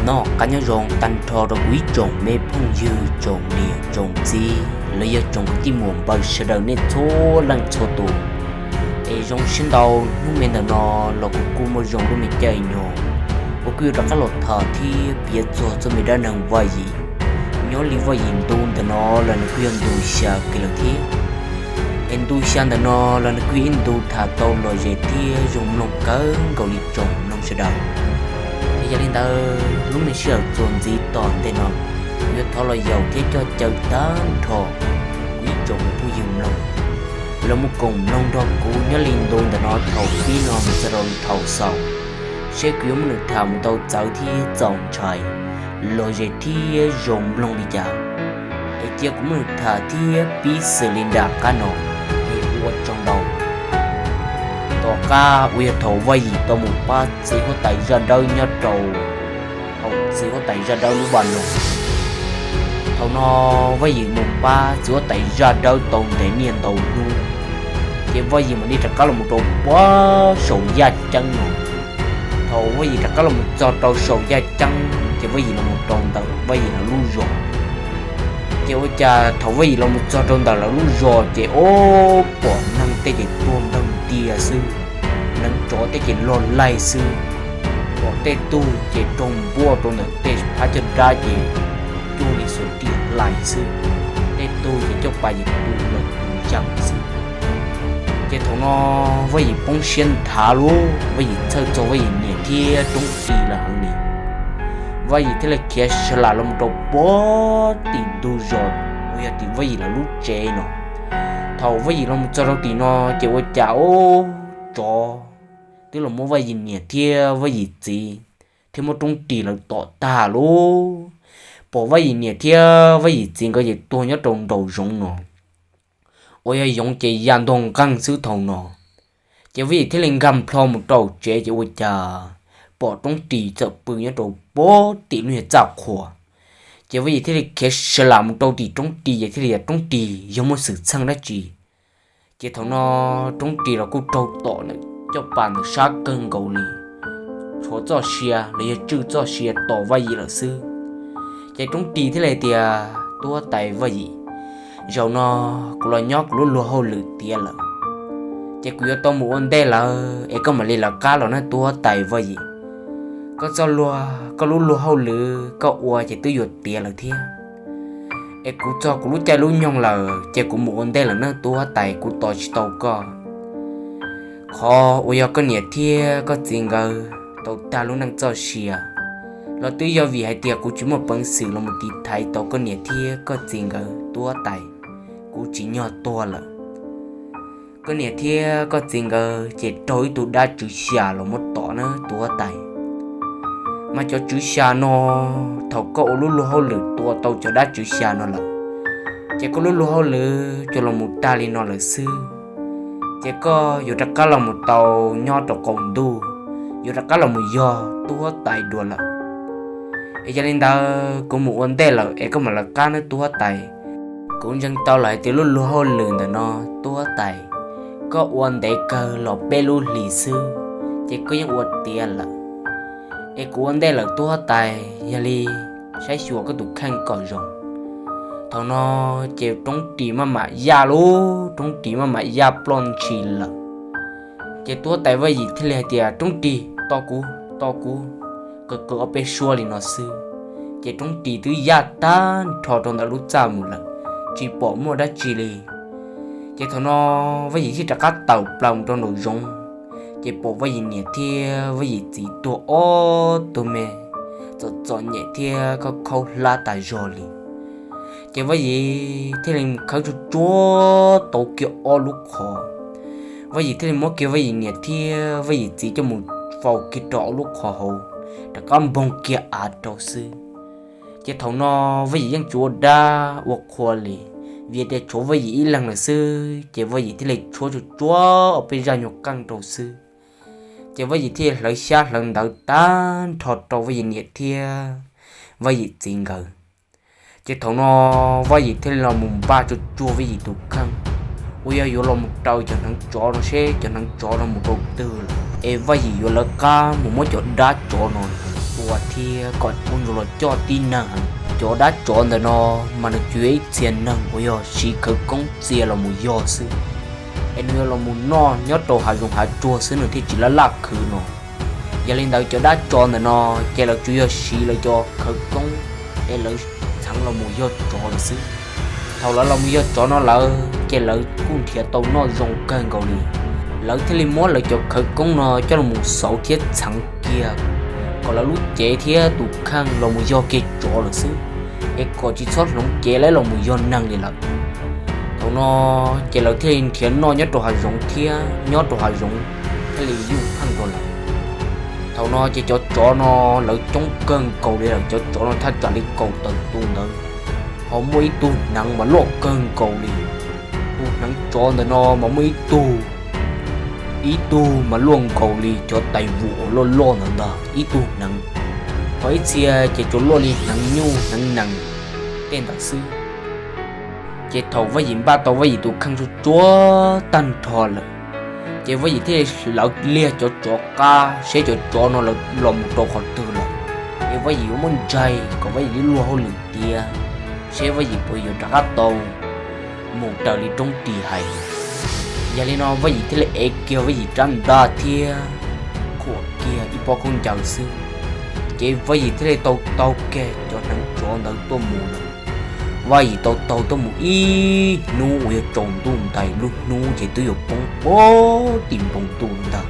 Noj qab nyob zoo tag nrho rau kuv ib tsoom me phooj ywg, tsoom niam tsoom txiv los yog tsoom kwv tij muam npawg sawv daws nej txhua leej txhua tus. Es zoo siab ntau, hnub me ntawm no los kuv kuj muaj zoo lub me caij nyoog uas kuv yuav rov qab los tham thiab piav txog txoj me dab neeg Vaj Yim. Nyob li Vaj Yim ntu ntawm no los nws kuj yog ntu xya kiag lawm thiab. Es ntu xya ntawm no los nws kuj yog ib ntu tham tau lom zem thiab zoo mloog kawg nkaus li tsoom mloog sawv daws. Yog li ntawd lub me sij hawm txuas ntxiv tom ntej no, kuv yuav thov los yaum thiab coj caw tag nrho kuv ib tsoom phooj ywg mloog los mus koom mloog nrog kuv nyob li ntu ntawm no thaum pib no mus txog rau thaum xaus, seb kuv yuav muab nws tham mus tau txawv thiab txaus ntshai, lom zem thiab zoo mloog li cas. Es cia kuv muab nws tham thiab pib xws li nram qab no, es ua tsaug ntau. Tom qab uas yog thaum Vaj Yim tau mus pab txiv huab tais zaj dawb nyob rau hauv txiv huab tais zaj dawb lub vaj loog, thaum no Vaj Yim mus pab txiv huab tais zaj dawb tau ntev niaj ntau hnub, ces Vaj Yim mam li rov qab los mus rau puag saum yaj ceeb no. Thaum Vaj Yim rov qab los mus txog rau saum yaj ceeb ces Vaj Yim los mus rau ntawm Vaj Yim lawv lub zos. Ces ua cas thaum Vaj Yim los mus txog rau ntawm lawv lub zos ces ob pom neeg tej ces tuag nrog ntias xwb, neev tsov tej ces log laig xwb, pom tej tug ces raug npuaj rau ntawm tej phab caj dab ces cuag li xuas riam hlais xwb, tej tug ces caj pas ces tu los tu yees xwb. Ces thaum no Vaj Yim poob siab nthav lub, Vaj Yim txhawj txog Vaj Yim niam thiab Roob Ris lawm heev li. Vaj Yim thiaj li khiav sa lam los mus rau puag tim ntug zos uas yog tim Vaj Yim lawv lub tsev no. Thaum Vaj Yim los mus txog rau tim no ces ua cas ob tsov twb los muab Vaj Yim niam thiab Vaj Yim txiv thiab muab Roob Ris lawv tom tag lub. Pom Vaj Yim niam thiab Vaj Yim txiv nkawd ces tuag nyob rau nraum zoov no, uas yog yoov ces ya ntog nqeeg xwb thaum no. Ces Vaj Yim thiaj li nkag plho mus rau tsev ces ua cas pom Roob Ris txawm pw nyob rau puag tim lub niag txaj qhua. Ces Vaj Yim thiaj li khiav sa lam mus rau tim Roob Ris ces thiaj li tias, Roob Ris, yog muaj xwm txheej dab tsi? Ces thaum no Roob Ris los kuj raug tom ntawm caj pas ntawm sab kawg nkaus li, tshuav txoj sia los yog tswj txoj sia tos Vaj Yim lawm xwb. Ces Roob Ris thiaj li tias, Tub huab tais Vaj Yim, zaum no kuv los nyob kuv lub luag hauj lwm tiav lawm, ces kuv yuav tau mus ua ntej lawm es koj mam li lawv qab los nawb tub huab tais Vaj Yim. Koj txoj luag, koj lub luag hauj lwm koj ua ces twb yuav tiav lawm thiab, es kuv txog kuv lub caij lub nyoog lawm ces kuv mus ua ntej lawm nawb tub huab tais, kuv tos tsis tau koj. Qhov uas yog koj niam thiab koj txiv nkawd tau tag lub neej txoj sia los twb yog vim hais tias kuv tsis muaj peev xwm los mus tiv thaiv tau koj niam thiab koj txiv nkawd tub huab tais, kuv tsim nyog tuag lawm. Koj niam thiab koj txiv nkawd ces raug ib tug dab tswv xya los muab tom na tub huab tais. Mas cov tswv xya no, thaum koj ua lub luag hauj lwm tua tau cov dab tswv xya no lawm, ces koj lub luag hauj lwm coj los mus tag li no lawm xwb, ces koj yuav rov qab los mus tau nyob rau qaum ntuj, yuav rov qab los mus yog tub huab tais dua lawm. Es yog li ntawd kuv mus ua ntej lawm es koj mam lawv qab nawb tub huab tais. Kuv ntseeg tau lawm hais tias lub luag hauj lwm ntawm no tub huab tais, koj ua ntev kawg los peb lub hlis xwb, ces koj yeej ua tiav lawm. Es kuv ua ntej lawm tub huab tais, yog li saib xyuas koj tus kheej kom zoo. Thaum no ces Roob Ris maj mam yaj lub, Roob Ris maj mam yaj ploj ntshis lawm. Ces tub huab tais Vaj Yim thiaj li hais tias, Roob Ris, tos kuv, tos kuv. Qw qw ob peb suab li no xwb, ces Roob Ris twb yaj tag nrho rau ntawm lub txaj mus lawm, tsis pom muaj dab tsi li. Ces thaum no Vaj Yim thiaj rov qab tawm plaws mus rau nraum zoov, ces pom Vaj Yim niam thiab Vaj Yim txiv tuag ob tug me txom txom nyem thiab khaub khaub hlab tas zog li. Ces Vaj Yim thiaj li mus khawb tsuag tsuag tau kiag ob lub qhov. Vaj Yim thiaj li muab kiag Vaj Yim niam thiab Vaj Yim txiv coj mus faus kiag rau ob lub qhov hauv, rov qab npoog kiag av rau xwb. Ces thaum no Vaj Yim yeej tsis ua dab ua qhua li, vim tias tshuav Vaj Yim ib leeg lawm xwb, ces Vaj Yim thiaj li tshuab tsuag tsuag ob peb zaj nyuag qeej rau xwb. Ces Vaj Yim thiaj li hlawv xyab hlawv ntawv tag nrho rau Vaj Yim niam thiab Vaj Yim txiv nkawd. Ces thaum no Vaj Yim thiaj li los mus npaj tsuag tsuag Vaj Yim tus kheej, uas yog yuav los mus raws cov hneev tsov no seb cov hneev tsov no mus rau twg lawm, es Vaj Yim yuav lawv qab mus muab cov dab tsov no tua. ua thiab kom ua ntsuag los coj tib neeg heev. Cov dab tsov ntawm no mas nws tsuas yog ib txhia neeg uas yog siv khawv koob txia los mus yog xwb, es nws yuav los mus noj nyob rau hav zoov hav tsuag xwb nws thiaj tsis laj laj khwv no. Yog li ntawd cov dab tsov ntawm no ces lawv tsuas yog siv lawv cov khawv koob es lawv txheev los mus yog tsov lawm xwb. Thaum lawv los mus yog tsov no lawm ces lawv kuj nrhiav tau noj zoo kawg nkaus li. Lawv thiaj li muab lawv cov khawv koob no coj los mus xauv thiab txheev kiag kom lawv lub cev thiab tus kheej los mus yog kiag tsov lawm xwb, es kom tsis txhob hloov cev lawv los mus yog neeg li lawm. Thaum no ces lawv thiaj li nrhiav noj nyob rau hav zoov thiab nyob rau hav zoov thiaj li yuj pheej rau lawv. Thaum no ces cov tsov no lawv coob kawg nkaus li lawm, cov tsov no thaj tsam li kaum tawm tus ntawd, ho muaj ib tug hneev mas loj kawg nkaus li. Tus hneev tsov ntawm no mas muaj ib tug, ib tug mas luaj nkaus li cov tais vum uas loj loj ntawd ntag ib tug hneev, ho ib txhia ces tsuas luaj li hneev nyuj hneev nees tej ntawd xwb. Ces thaum Vaj Yim npaj tau Vaj Yim tus kheej tsuag tsuag tag nrho lawm, ces Vaj Yim thiaj li hlawv liag cov tsov qab seb cov tsov no lawv los mus rau qhov twg lawm, es Vaj Yim yuav muab ntsaig kom Vaj Yim li luag hauj lwm tiav, seb Vaj Yim puas yuav rov qab tau mus raws li roob ris hais. Yog li no Vaj Yim thiaj li ev kiag Vaj Yim rab ntaj thiab khuam kiag ib pob khaub ncaws xwb, ces Vaj Yim thiaj li tau taug kiag cov hneev tsov ntawd tuaj mus lawm. Vaj Yim tau taug tuaj mus ib hnub uas yog tsaus ntuj ntais, lub hnub ces twb yuav poob puag tim npoo ntuj lawm ntag.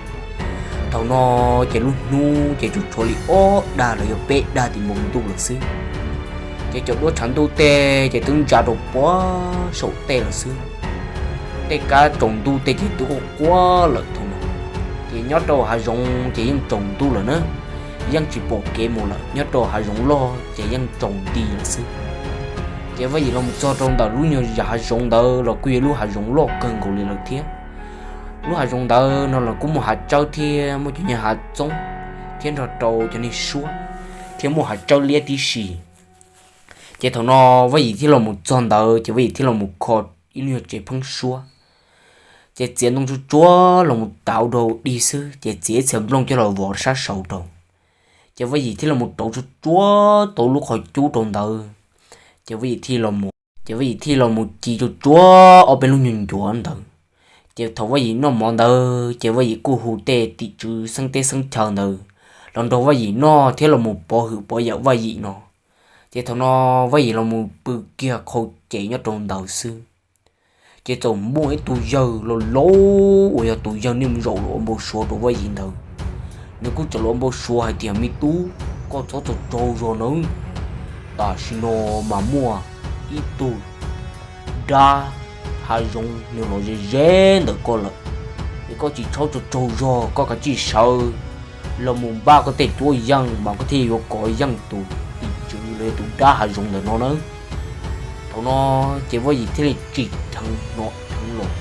Thaum no ces lub hnub ces tsuas tshuav li ob dag los yog peb dag tim npoo ntuj lawm xwb. Ces cov duab tshav ntuj tej ces twb ntsa rau puag saum tej lawm xwb. Tej kab tsaus ntuj tej ces twb quaj quaj lawm thaum no. Ces nyob rau hav zoov ces yeej tsaus ntuj lawm na, yeej tsis pom kev mus lawm, nyob rau hav zoov loj ces yeej tsaus nti lawm xwb. Ces Vaj Yim los mus txog rau ntawm lub nyuag zam hav zoov ntawd los kuj yog lub hav zoov loj kawg nkaus li lawm thiab. Lub hav zoov ntawd no los kuj muaj hav tsawb thiab muaj cov nyuag hav txoob thiab nrog rau cov niag suab, thiab muaj hav tsawb liab tib si. Ces thaum no Vaj Yim thiaj los mus txog ntawd ces Vaj Yim thiaj los mus kho ib lub nyuag tsev pheeb suab. Ces txiav ntoo tsuag tsuag los mus tauv rau dig xwb, ces txiav ib txhia nplooj coj los vov sab saud rau. Ces Vaj Yim thiaj los mus rauv tsuag tsuag tau lub qhov cub rau ntawd. Ces Vaj Yim thiaj los mus, ces Vaj Yim thiaj los mus ci tsuag tsuag ob peb lub nyuag ncuav ntawd. Ces thaum Vaj Yim noj mov ntawd ces Vaj Yim kuj hu tej tim tswv xeeb teb xeeb chaw ntawd los nrog Vaj Yim noj thiab los mus pov hwm pov yawm Vaj Yim no. Ces thaum no Vaj Yim los mus pw kiag qhau cev nyob rau ntawd xwb, ces txawm muaj ib tug yawg laus laus uas yog tus yawg niaj mus zaum los ua npau suav rau Vaj Yim ntawd. Nws kuj txawm los ua npau suav hais tias, Me tub, koj txhob tsaug tsaug zog nawb. Tam sim no mas muaj ib tug dab hav zoov nws los ze ze ntawm koj lawm, es koj tsis txhob tsaug tsaug zog, koj kav tsij sawv los mus npaj koj tej cuab yeej mas koj thiaj yuav kov yeej tus tim tswv los yog tus dab hav zoov ntawm no nawb. Thaum no ces Vaj Yim thiaj li tsim dheev hnov dheev los.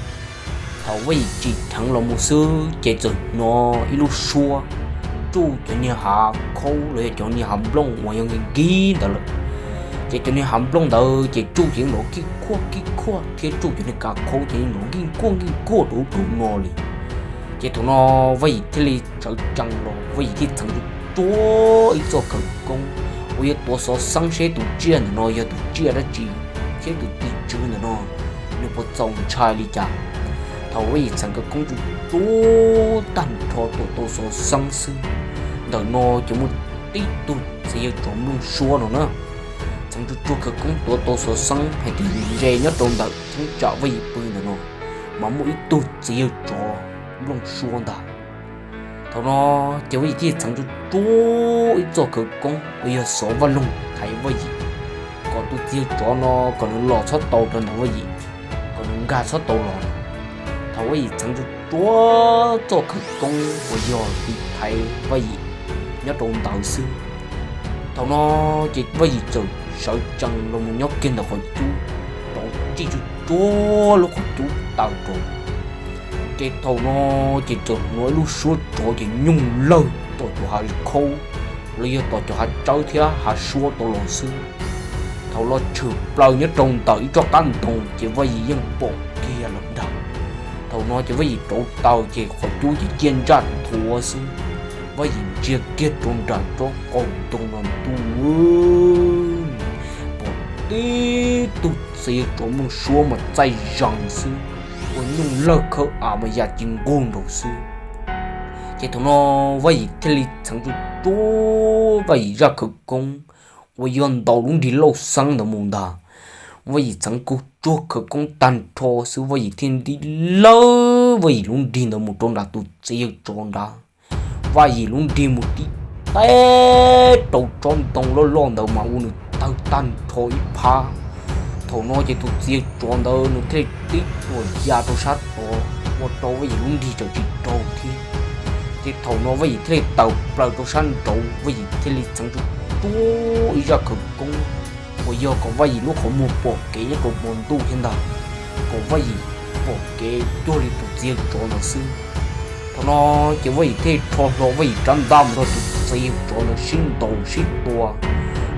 Thaum Vaj Yim tsim dheev los mus xwb ces txawm hnov ib lub suab tsuj cov niag hav khaub los yog cov niag hav nplooj uas yog nkig nkig ntawd lawm. Ces cov niag hav nplooj ntawd ces tsuj ces yeej nrov kij khuaj kij khuaj thiab tsuj cov niag kav khaub ces yeej nrov nkij nkuaj nkij nkuaj rau ub rau no li. Ces thaum no Vaj Yim thiaj li sawv tsees los, Vaj Yim thiaj txheev tsuag tsuag ib txoj khawv koob uas yuav tuav xov xeeb seb tus tsiaj ntawm no yog tus tsiaj dab tsi thiab tus tim tswv ntawm no nws puas txaus ntshai li cas. Thaum Vaj Yim txheev khawv koob tsuag tsuag tag nrho tuav tau xov xeeb xwb, ntawm no ces muaj tib tug txiv yawg tsov nplooj suab no na. Txheev tsuag tsuag khawv koob tuav tau xov xeeb hais tias nws nce nyob rau ntawm cheeb tsam Vaj Yim pw ntawm no mas muaj ib tug txiv yawg tsov nplooj suab ntag. Thaum no ces Vaj Yim thiaj txheev tsuag tsuag ib txoj khawv koob uas yog xov vaj loog thaiv Vaj Yim, kom tus txiv yawg tsov no kom nws los txhob tau rau ntawm Vaj Yim, kom nws nkag txhob tau los. Thaum Vaj Yim txheev tsuag tsuag txoj khawv koob uas yog tiv thaiv Vaj Yim nyob rau ntawd xwb, thaum no ces Vaj Yim txawm sawv tsees los mus nyob kiag ntawm qhov cub, rov tsij tsuag tsuag lub qhov cub taw rau. Ces thaum no ces txawm hnov ib lub suab tsov ces nyoog lawg tom cov hav khaub los yog tom cov hav tsawb thiab hav suab tau los xwb. Thaum los tshwm plaws nyob rau ntawm ib tsob qab ntoo ces Vaj Yim yeej pom kiag lawm ntag. Thaum no ces Vaj Yim rauv taws ces qhov cub ces ciaj ntsaj thuav xwb. Vaj Yim ntsia kiag rau nram tsob qaum ntoo no ntuj, pom tib tug txiv yawg tsov nplooj suab mas txaij zees xwb, ua nyuj lawg khawb av mas yam ci nqug nraud xwb. Ces thaum no Vaj Yim thiaj li txheev tsuj tsuab Vaj Yim zaj khawv koob uas yog ntaus lub nrig lauj xeeb ntawd mus ntag. Vaj Yim txheev kuj tsuag khawv koob tag nrho xwb, Vaj Yim thiaj nti lawb Vaj Yim lub nrig ntawd mus rau nram tus txiv yawg tsov nrad. Vaj Yim lub nrig mus tib teb rau tsob ntoo loj loj ntawd mas ua nws tawg tag nrho ib phab. Thaum no ces tus txiv yawg tsov ntawd nws thiaj li tib tuam ya rau sab tod, ua rau Vaj Yim lub nrig txawm tsis raug thiab. Ces thaum no Vaj Yim thiaj li tawm plaws rau sab nraud, Vaj Yim thiaj li txheev tsuj tsuab ib zaj khawv koob uas yog kom Vaj Yim lub qhov muag pom kev nyob rau hmo ntuj thiab ntag, kom Vaj Yim pom kev cuag li tus txiv yawg tsov ntawd xwb. Thaum no ces Vaj Yim thiaj li rho hlo Vaj Yim rab ntaj mus nrog tus txiv yawg tsov ntawd sib ntaus sib tua,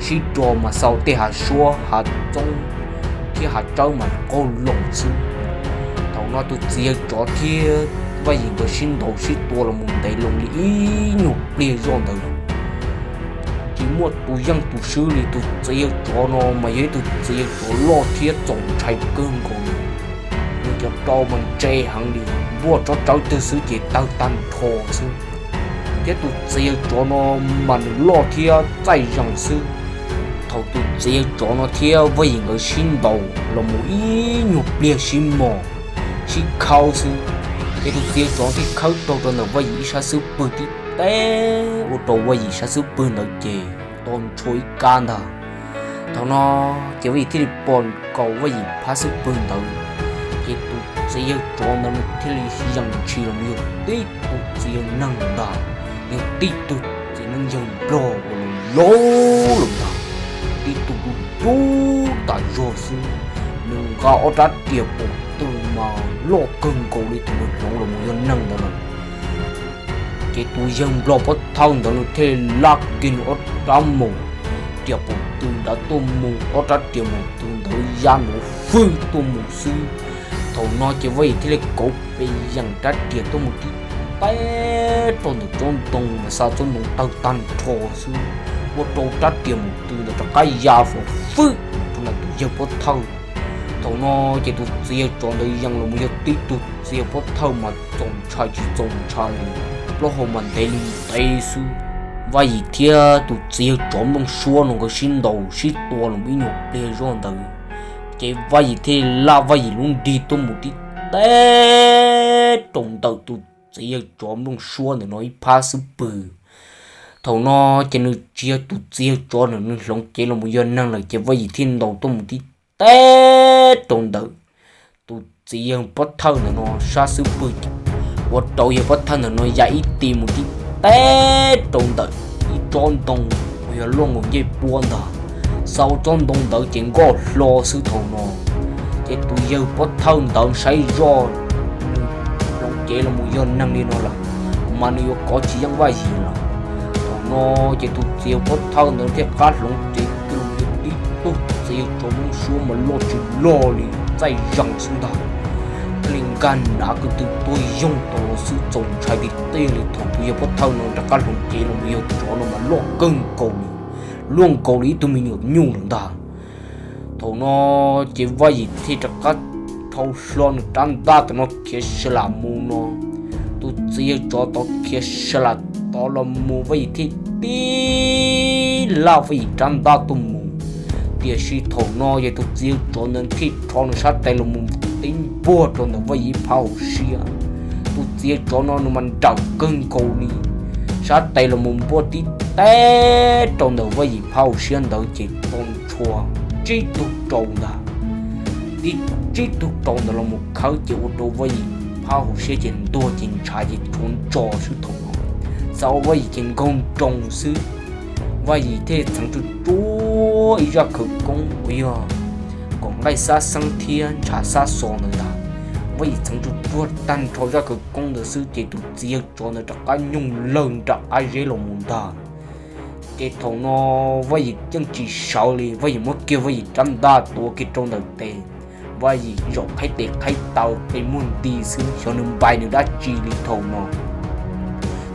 sib ro mas xaus tej hav suab hav txoob thiab hav tsawb mas qaug loo xwb. Thaum no tus txiv yawg tsov thiab Vaj Yim nkawd sib ntaus sib tua los mus ntev loo li ib nyuag pliag zoj ntawd, tsis muaj tus yeej tus swb li. Tus txiv yawg tsov no mas yog ib tug txiv yawg tsov loj thiab txaus ntshai kawg nkaus li. Nws cov rau mas ntse heev li, npuaj tsob tsawb twg xwb ces tawg tag nrho xwb. Thiab tus txiv yawg tsov no mas nws loj thiab txaij zees xwb. Thaum tus txiv yawg tsov no thiab Vaj Yim nkawd sib ntaus los mus ib nyuag pliag sib mos sib khawb xwb, ces tus txiv yawg tsov thiaj khawb raug rau ntawm Vaj Yim ib sab xub pwg tib teb, ua rau Vaj Yim sab xub pwg ntawd ces to ntshua ib kab ntag. Thaum no ces Vaj Yim thiaj li pom nkaus Vaj Yim phab xub pwg ntawd, ces tus txiv yawg tsov ntawd nws thiaj li yees ntshis los yog tib tug txiv yawg neeg ntag, yog tib tug txiv neej yawg nplog uas laus laus lawm ntag, tib tug dub dub tas zog xwb. Nws nqa ob rab riam pum tw mas loj kawg nkaus li thaum nws hloov los mus yog neeg ntawd lawm. Ces tus yawg nplog pob thawj ntawd nws thiaj li laj kiag nws ob rab mus, riam pum tw nrad tuaj mus, ob rab riam mus tw ntawd ya nrov fwj tuaj mus xwb. Thaum no ces Vaj Yim thiaj li kauv pes yees rab riam tuaj mus tib teb rau ntawm tsob ntoo mas xa tsob ntoo tawg tag nrho xwb, ua rau rab riam mus tw ntawd rov qab ya fo fwj rau ntawm tus yawg pob thawj. Thaum no ces tus txiv yawg tsov ntawd yees los mus yog tib tug txiv yawg pob thawj mas txaus ntshai tsis txaus ntshai li, plaub hau mas ntev li ntev xwb. Vaj Yim thiab tus txiv yawg tsov nplooj suab no nkawd sib ntaus sib tua los ib nyuag pliag zoj ntawd, ces Vaj Yim thiaj li laj Vaj Yim lub nrig tuaj mus tib teb rau ntawm tus txiv yawg tsov nplooj suab ntawm no ib phab xub pwg. Thaum no ces nws tsis yog tus txiv yawg tsov ntawd nws hloov cev los mus yog neeg lawm, ces Vaj Yim thiaj ntaus tuaj mus tib teb rau ntawm tus txiv yawg pob thawj ntawm no sab xub pwg, ua rau yawg pob thawj ntawm no ya ib ti mus tib teb rau ntawm ib tsob ntoo uas yog luaj nkaus ncej puab ntag, xa ua tsob ntoo ntawd ces nkoj hlo xwb. Thaum no ces tus yawg pob thawj ntawd saib zoj nws hloov cev los mus yog neeg li no lawm, mas nws yuav kov tsis yeej Vaj Yim lawm. Thaum no ces tus txiv yawg pob thawj ntawd thiaj qab hloov cev kiag los mus yog tib tug txiv yawg tsov nplooj suab mas loj tsis loj li, txaij zees xwb ntag, thiaj li nkag nav ko tw tuag yoog tau los xwb, txaus ntshai tiag tiag li. Thaum tus yawg pob thawj no rov qab hloov cev los mus yog tsov no mas loj kawg nkaus li, luaj nkaus li ib tug me nyuam nyuj lawm ntag. Thaum no ces Vaj Yim thiaj rov qab rhau hlo nws rab ntaj tam no khiav sa lam mus no. Tus txiv yawg tsov tod khiav sa lam tod los mus, Vaj Yim thiaj tib laj Vaj Yim rab ntaj tuaj mus. Tiam sis thaum no ces tus txiv yawg tsov ntawd thiaj rho nws sab tais los mus tib npuag rau ntawm Vaj Yim ib phab hauv siab. Tus txiv yawg tsov no nws mas nrawm kawg nkaus li, sab tais los mus npuaj tib teb rau ntawm Vaj Yim phab hauv siab ntawd ces to ntshua tsib tug rau ntag. Tib tsib tug rau ntawd los mus khawb ces ua rau Vaj Yim phab hauv siab ces ntuag ces ntshav ces tshuav ntso xwb. Thaum no xav ua Vaj Yim ces nkaug nroo xwb. Vaj Yim thiaj txheev tsuj tsuab ib zaj khawv koob uas yog kom nqaij xab xeeb thiab ntshav xab xo ntawd ntag. Vaj Yim txheev tsuj tsuab tag nrho zaj khawv koob ntawd xwb ces tus txiv yawg tsov ntawd rov qab nyoog lawg nram qab zeb los mus ntag. Ces thaum no Vaj Yim yeej tsis sawv li, Vaj Yim muab kiag Vaj Yim rab ntaj tuav kiag rau ntawm tes, Vaj Yim zaum qhaib tes qhaib taw qi muag nti xwb, xyov nws npais nws dab tsi li thaum no.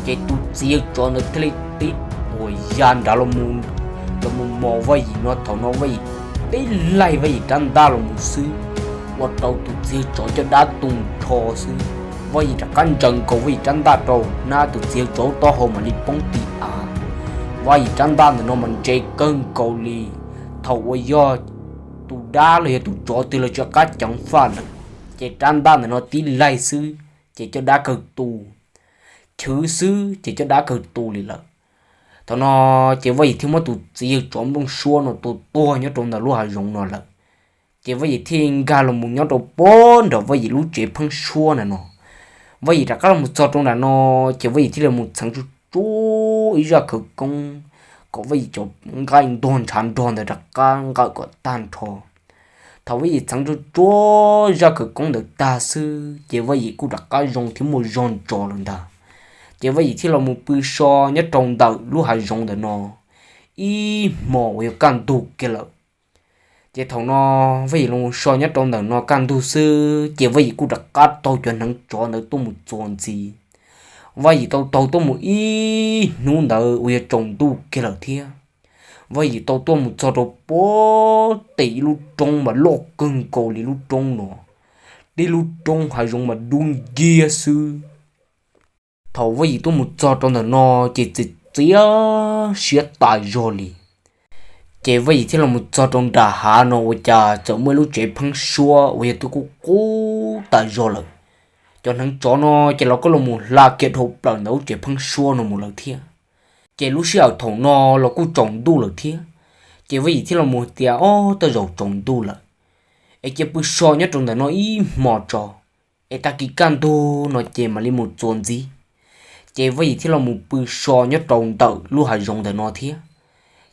Ces tus txiv yawg tsov ntawd thiaj li tib tuam ya nrad los mus mos Vaj Yim no. Thaum no Vaj Yim tib laig Vaj Yim rab ntaj los mus xwb, ua rau tus txiv yawg tsov caj dab tu nrho xwb. Vaj Yim rov qab ntsaws nkaus Vaj Yim rab ntaj rau hnab, tus txiv yawg tsov taub hau mam li poob tim av. Vaj Yim rab ntaj ntawm no mas ntse kawg nkaus li. Thaum uas yog tus dab los yog tus tsov twg los tsis qab ceev faj lawm, ces rab ntaj ntawm no tib laig xwb ces caj dab kawg tu, chwv xwb ces caj dab kawg tu li lawm. Thaum no ces Vaj Yim thiaj muab tus txiv yawg tsov nplooj suab no tua tuag nyob rau ntawm lub hav zoov no lawm. Ces Vaj Yim thiaj nkag los mus nyob rau pem nram Vaj Yim lub tsev pheeb suab na no. Vaj Yim rov qab los mus txog rau nram no, ces Vaj Yim thiaj li mus txheev tsuj tsuab ib zaj khawv koob kom Vaj Yim cov nqaij ntuag ntshav nrog ntawd rov qab nqawm kom tag nrho. Thaum Vaj Yim txheev tsuj tsuab zaj khawv koob ntawd tag xwb, ces Vaj Yim kuj rov qab zoo thiab muaj zog ntsos lawm ntag. Ces Vaj Yim thiaj los mus pw so nyob rau ntawm lub hav zoov ntawm no ib hmos uas yog kaj ntug kiag lawm. Ces thaum no Vaj Yim los so nyob rau ntawm no kaj ntug xwb, ces Vaj Yim kuj rov qab taug cov hneev tsov ntawd tuaj mus txuas ntxiv. Vaj Yim tau taug tuaj mus ib hnub ntawd uas yog tsaus ntuj kiag lawm thiab. Vaj Yim tau tuaj mus txog rau pem ib lub roob mas loj kawg nkaus li lub roob no, tib lub roob hav zoov mas dub nciab xwb. Thaum Vaj Yim tuaj mus txog rau ntawm no ces txias txias siab tas zog li. Ces Vaj Yim thiaj los mus txog rau nram hav no ua cas txawm muaj ib lub tsev pheeb suab uas yog twb qub qub tas zog lawm. Cov hneev tsov no ces los kuj los mus hla kiag dhau plaws ntawm lub tsev pheeb suab no mus lawm thiab. Ces lub sij hawm thaum no los kuj tsaus ntuj lawm thiab. Ces Vaj Yim thiaj los mus tias, Ob, tej zaum tsaus ntuj lawm, es cia pw so nyob rau ntawm no ib hmos tso, es tag kis kaj ntug no ces mam li mus txuas ntxiv. Ces Vaj Yim thiaj los mus pw so nyob rau ntawm lub hav zoov ntawm no thiab.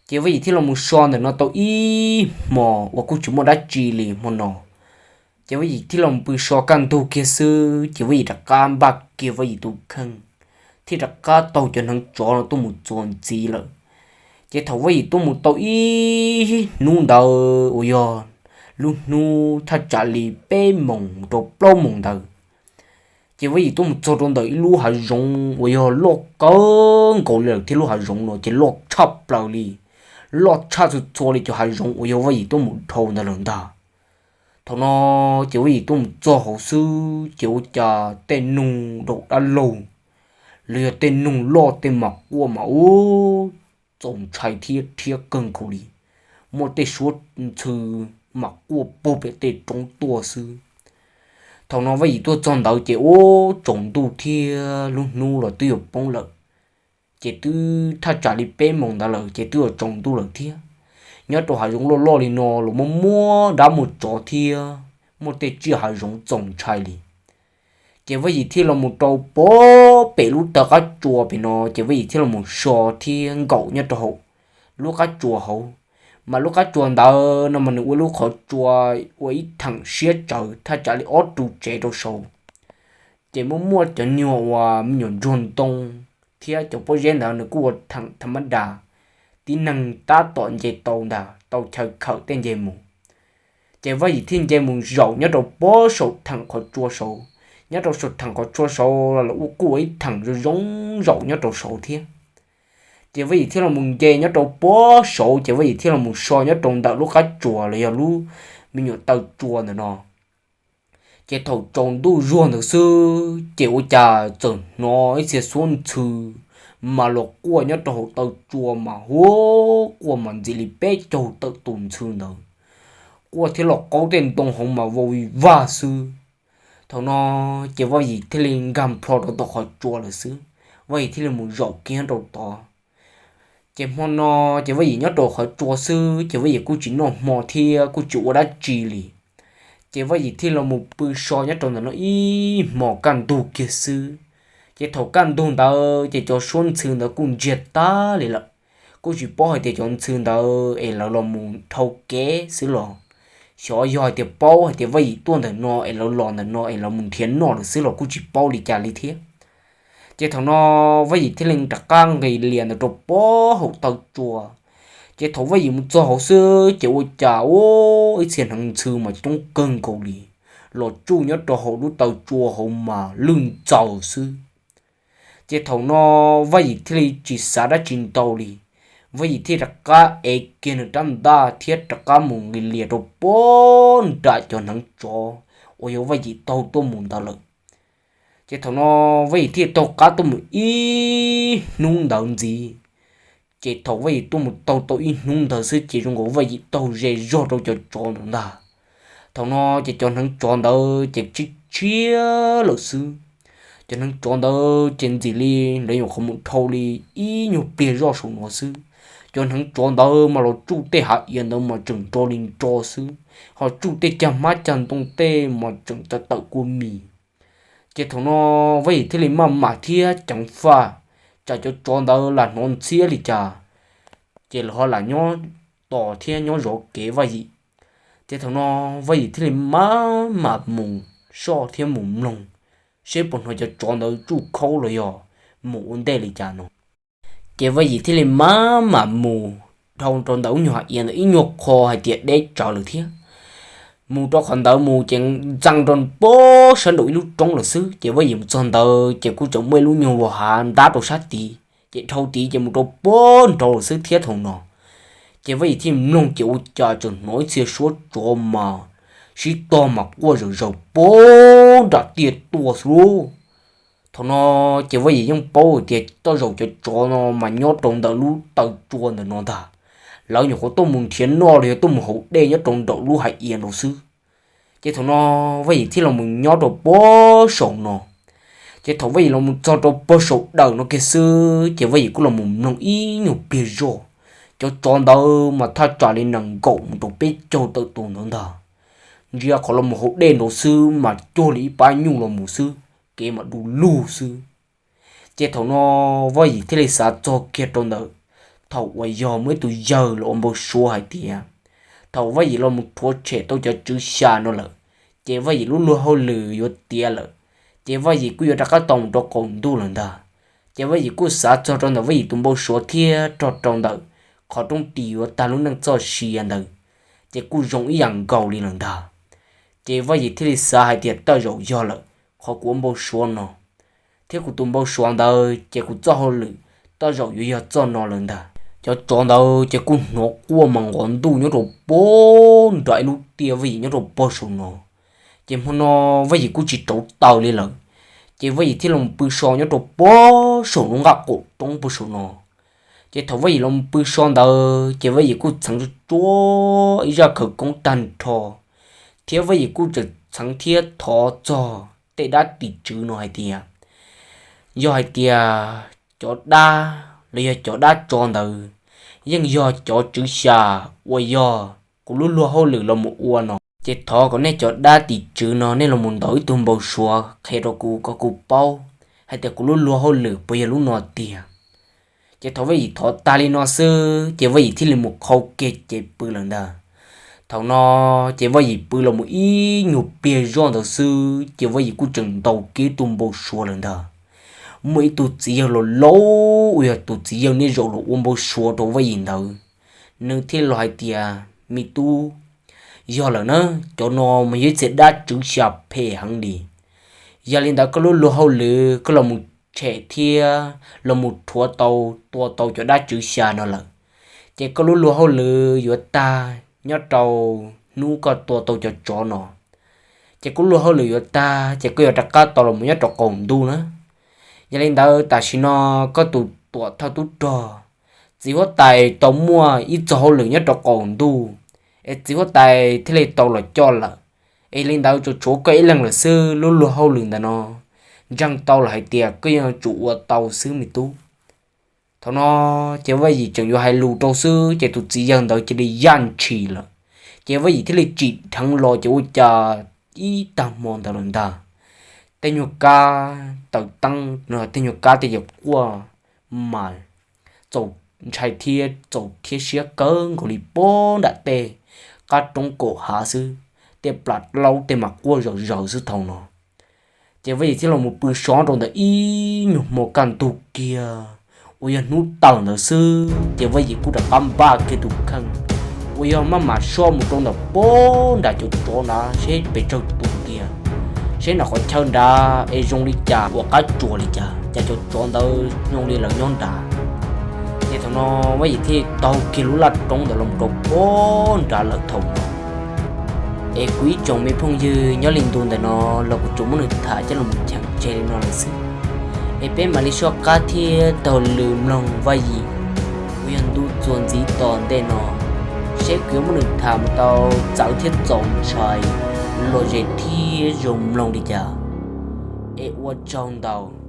Ces Vaj Yim thiaj los mus so ntawm no tau ib hmos uas kuj tsis muaj dab tsi li hmo no. Ces Vaj Yim thiaj los mus pw so kaj ntug kiag xwb, ces Vaj Yim rov qab npaj kiag Vaj Yim tus kheej, thiaj rov qab taug cov hneev tsov no tuaj mus txuas ntxiv lawm. Ces thaum Vaj Yim tuaj mus tau ib hnub ntawd uas yog lub hnub thaj tsam li peb moos rau plaub moos ntawd, ces Vaj Yim tuaj mus txog rau ntawm ib lub hav zoov uas yog loj kawg nkaus li lawm thiab. Lub hav zoov no ces loj tshaj plaws li, loj tshaj txhua txhua li cov hav zoov uas yog Vaj Yim tuaj mus dhau ntawd lawm ntag. Thaum no ces Vaj Yim tuaj mus txog hauv xwb ces ua cas tej noog daum dab laug los yog tej noog loj tej mas quaj mas ub, txaus ntshai thiab rhiab kawg nkaus li. Muaj tej suab ntxhw mas quaj puag pem tej roob tuaj xwb. Thaum no Vaj Yim tuaj txog ntawd ces ub, tsaus ntuj thiab lub hnub los twb yuav poob lawm. Ces twb thaj tsam li peb moos ntawd lawm ces twb yuav tsaus ntuj lawm thiab. Nyob rau hav zoov loj loj li no los muaj muaj dab muaj tsov thiab muaj tej tsiaj hav zoov txaus ntshai li. Ces Vaj Yim thiaj los mus rau pem lub taw qab tsua pem no, ces Vaj Yim thiaj los mus so thiab nkaum nyob rau hauv lub qab tsua hauv. Mas lub qab tsua ntawd no mas nws ua lub qhov tsua ua ib theem siab tsawv thaj tsam li ob ru tsev rau saud. Ces muaj muaj cov nyuag uas me nyuam ntsuag ntoo thiab cov pob zeb ntawd nws kuj ua theem tha mab das, tib neeg tab tom nce tau ntag, tau chaw khawm tej nce mus. Ces Vaj Yim thiaj nce mus zaum nyob rau pob saum theem qhov tsua saud. Nyob rau saum theem qhov tsua saud los kuj ua ib theem zoo zoo zaum nyob rau saud thiab. Ces Vaj Yim thiaj los mus nce nyob rau pob saud, ces Vaj Yim thiaj los mus so nyob rau ntawm lub qab tsuas los yog lub me nyuam taw tsua ntawm no. Ces thaum tsaus ntuj zuag ntawd xwb ces ua cas txawm hnov ib txhia suab ntxhw mas los quaj nyob rau hauv taw tsua mas hu, quaj mas ntxim li peb caug tawm tus ntxhw ntawd, quaj thiab los qaub tej ntoo hauv mas vau vig vag xwb. Thaum no ces Vaj Yim thiaj li nkag nplho rau tom qhov tsua lawm xwb, Vaj Yim thiaj li mus zaum kiag nyob rau tod. Ces hmo no ces Vaj Yim nyob rau qhov tsua xwb ces Vaj Yim kuj tsis noj hmo thiab kuj tsis ua dab tsi li. Ces Vaj Yim thiaj los mus pw so nyob rau ntawm no ib hmos kaj ntug kiag xwb. Ces thaum kaj ntug ntawd ces cov suab ntxhw ntawd kuj ntsiag tag li lawm. Kuj tsis paub hais tias cov ntxhw ntawd es lawv los mus dhau kev xwb los xyov yog hais tias paub hais tias Vaj Yim tuaj ntawm no es lawv los ntawm no es lawv mus nrhiav noj lawm xwb los kuj tsis paub li cas li thiab. Ces thaum no Vaj Yim thiaj li rov qab nqis lias ntawm rau pob hauv taw tsua. Ces thaum Vaj Yim mus txog hauv xwb ces ua cas ua ib txhia hneev ntxhw mas coob kawg nkaus li los tsuj nyob rau hauv lub taw tsua hauv mas lwj ntxaws xwb. Ces thaum no Vaj Yim thiaj li tsis xav dab tsi ntau li, Vaj Yim thiaj rov qab ev kiag nws rab ntaj thiab rov qab mus nqis lias rau puag nram cov hneev tsov uas yog Vaj Yim taug tuaj mus ntawd lawm. Ces thaum no Vaj Yim thiaj taug qab tuaj mus ib hnub ntawd ntxiv. Ces thaum Vaj Yim tuaj mus taug tau ib hnub ntawd xwb ces zoo nkaus Vaj Yim taug ze zog rau cov tsov ntawd ntag. Thaum no ces cov hneev tsov ntawd ces tshiab tshiab lawm xwb. Cov hneev tsov ntawd ces ntxim li lawv nyuam qhuav mus dhau li ib nyuag pliag zoj saum no xwb, cov hneev tsov ntawd mas los tsuj tej hav iav ntawd mas tseem nro li nro xwb, ho tsuj tej cag hmab cag ntoo tej mas tseem tawm tawm kua mis. Ces thaum no Vaj Yim thiaj li maj mam thiab ceev faj, tsam cov tsov ntawd lam hnov ntxhiab li cas, ces lawv ho lam nyob tos thiab nyob zov kev Vaj Yim. Ces thaum no Vaj Yim thiaj li maj mam mus soj thiab mus mloog seb puas hnov cov tsov ntawd tsuj khaub los yog mus ua ntej li cas no. Ces Vaj Yim thiaj li maj mam mus dhau rau ntawm lub nyuag hav iav ntawd ib nyuag qho hais tias deb tsawv lawm thiab. Mus rau qhov ntawd mus ces ntxeev rau puag sab nraum ib lub roob lawm xwb. Ces Vaj Yim mus txog ntawd ces kuj tseem muaj ib lub nyuag vos hav ntab rau sab tid, ces dhau tid ces mus rau puag nraud lawm xwb thiab thaum no. Ces Vaj Yim thiaj mloog ces ua cas tseem hnov ib txhia suab tsov mas sib tog mas quaj zawm zaws puag nram tiaj tuaj xwb lauj. Thaum no ces Vaj Yim yeej paub tias tej zaum cov tsov no mas nyob rau ntawm lub taw tsua ntawm no ntag, lawv nyuam qhuav tuaj mus nrhiav noj los yog tuaj mus haus dej nyob rau nraum lub hav iav nraud xwb. Ces thaum no Vaj Yim thiaj los mus nyob rau puag saum no. Ces thaum Vaj Yim los mus txog rau puag saum dawm no kiag xwb ces Vaj Yim kuj los mus mloog ib nyuag pliag zoj, cov tsov ntawd mas thaj tsam li nees nkaum mus rau peb caug tawm tus ntawd ntag. Ntsia qhov los mus haus dej nraud xwb mas cuag li ib pab nyuj los mus xwb, kev mas du lug xwb. Ces thaum no Vaj Yim thiaj li xav txog kiag rau ntawm thaum uas yog muaj ib tug yawg los ua npau suav hais tias thaum Vaj Yim los mus rhuav tshem tau cov tswv xya no lawm, ces Vaj Yim lub luag hauj lwm yuav tiav lawm, ces Vaj Yim kuj yuav rov qab tau mus rau qaum ntuj lawm ntag. Ces Vaj Yim kuj xav txog rau ntawm Vaj Yim tus npau suav thiab rau rau ntawm qhov rooj ris yuav tag lub neej txoj sia ntawd, ces kuj zoo ib yam nkaus li lawm ntag. Ces Vaj Yim thiaj li xav hais tias tej zaum yog lawm qhov kuv ua npau suav no, thiab kuv tus npau suav ntawd ces kuv txoj hauj lwm tej zaum yuav yog txoj no lawm ntag. Cov tsov ntawd ces kuj hnov quaj mas nqov ntuj nyob rau puag nram ib lub tiaj Vaj Yim nyob rau puag saum no. Ces hmo no Vaj Yim kuj tsis rauv taws li lawm, ces Vaj Yim thiaj los pw so nyob rau puag saum lub nqaj qaum roob puag saum no. Ces thaum Vaj Yim los pw so ntawd ces Vaj Yim kuj txheev tsuag tsuag ib zaj khawv koob tag nrho, thiab Vaj Yim kuj tseem txheev thiab thov txog tej dab tim tswv no hais tias yog hais tias cov dab los yog cov dab tsov ntawd yeej yog cov tswv xya uas yog kuv lub luag hauj lwm los mus ua no, ces thov kom nej cov dab tim tswv no nej los mus ntaus ib tug npau suav qhia rau kuv kom kuv paub hais tias kuv lub luag hauj lwm puas yog lub no tiag. Ces thaum Vaj Yim thov tag li no xwb ces Vaj Yim thiaj li mus qhau kiag ces pw lawm ntag. Thaum no ces Vaj Yim pw los mus ib nyuag pliag zoj ntawd xwb ces Vaj Yim kuj tseem ntaus kiag tus npau suav lawm ntag. Muaj ib tug txiv yawg laus laus uas yog tus txiv yawg niaj zaus los ua npau suav rau Vaj Yim ntawd, nws thiaj los hais tias, me tub, yog lawm na, cov no mas yog ib txhia dab tswv xya phem heev li. Yog li ntawd koj lub luag hauj lwm koj los mus tshem thiab los mus rhuav tau, tua tau cov dab tswv xya no lawm, ces koj lub luag hauj lwm yuav tag nyob rau hnub koj tua tau cov tsov no. Ces koj lub luag hauj lwm yuav tag ces koj yuav rov qab tau los mus nyob rau qaum ntuj na. Yog li ntawd tam sim no koj tus tuam thawj tub rog, txiv huab tais tau muaj ib txoj hauj lwm nyob rau qaum ntuj, es txiv huab tais thiaj li tau los coj lawm. Es li ntawd tsuas tshuav koj ib leeg lawm xwb, lub luag hauj lwm ntawm no ntseeg tau lawm hais tias koj yuav tsum ua tau xwb me tub. Thaum no ces Vaj Yim tseem yuav hais lus rau xwb ces tus txiv yawg ntawd cia li yaj ntshis lawm. Ces Vaj Yim thiaj li tsim dheev los ces ua cas ib tag hmo ntawd lawm ntag, tej nyuag kab taws teeb no, tej nyuag kab tej yam quaj mas txaus ntshai thiab txaus thiab siab kawg nkaus li puag nram tej qab roob kaum hav xwb, tej plas laub tej mas quaj zom zaws xwb thaum no. Ces Vaj Yim thiaj los mus pw so rau ntawm ib nyuag hmo kaj ntug kiag uas yog hnub tawm ntawd xwb ces Vaj Yim kuj rov qab npaj kiag tus kheej uas yog maj mam soj mus rau ntawm puag nram cov tsov nrad seb pes tsawg tus tiag, seb nram qhov chaw nrad es zoo li cas ua qab tsuas li cas. cas cov tsov ntawd zoo li lawv nyob nrad. Ces thaum no Vaj Yim thiaj taug kiag lub laj roob ntawd los rau puag nrad lawm thaum no. Es kuv ib tsoom me phooj ywg, nyob li ntu ntawm no los kuv tsuas muab nws tham coj los cheem tseg li no lawm xwb. Es peb mam li soj qab thiab taug lw mloog Vaj Yim uas yog ntu txuas ntxiv tom ntej no, seb kuv yuav muab nws tham mus tau txawv thiab txaus ntshai, lom zem thiab zoo mloog li cas. Es ua tsaug ntau.